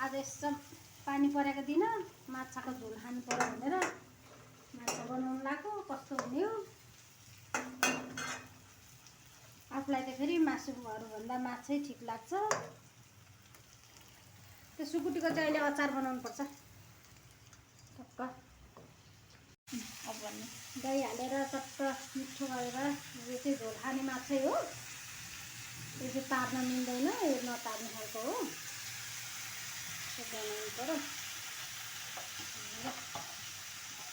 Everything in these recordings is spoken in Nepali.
आज यसो पानी परेको दिन माछाको झोल खानु पर्यो भनेर माछा बनाउनु लाग्यो। कस्तो हुने हो आफूलाई त फेरि मासुहरूभन्दा माछै ठिक लाग्छ। त्यो सुकुटीको चाहिँ अहिले अचार बनाउनु पर्छ टक्क। अब भन्नु दही हालेर टक्क मिठो गरेर यो चाहिँ झोल खाने माछै हो, त्यसै तार्न मिल्दैन, यो नतार्ने खालको हो। बनाउनु पर्यो।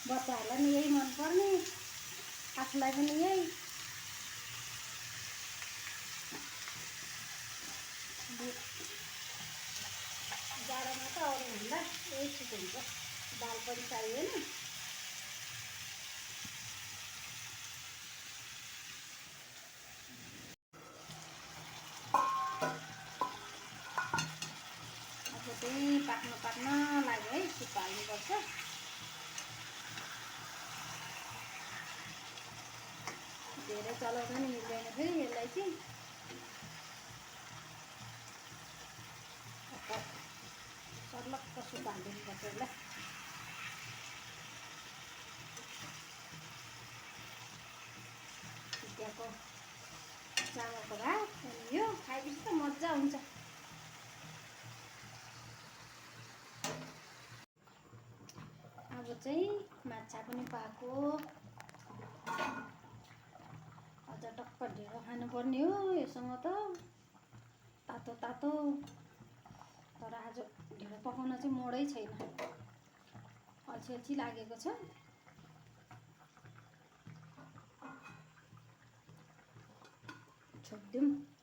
बच्चाहरूलाई पनि यही मनपर्ने, आफूलाई पनि यही। जाडोमा त अरूभन्दा यही ठिक हुन्छ। दाल पनि चाहिएन। अब चाहिँ पाक्न लाग्यो है, सुप हाल्नुपर्छ। धेरै चलाउँदा नि मिल्दैन फेरि यसलाई चाहिँ। सर्लक्क सुप हालिदिनुपर्छ यसलाई। चियाको चामलको भात अनि यो खाएपछि त मजा हुन्छ। अब चाहिँ माछा पनि पाको, अझ टक्क ढिँडो खानुपर्ने हो योसँग त, तातो तातो। तर आज ढिँडो पकाउन चाहिँ मोडै छैन, अल्छी लागेको छ। छोडिदिउँ।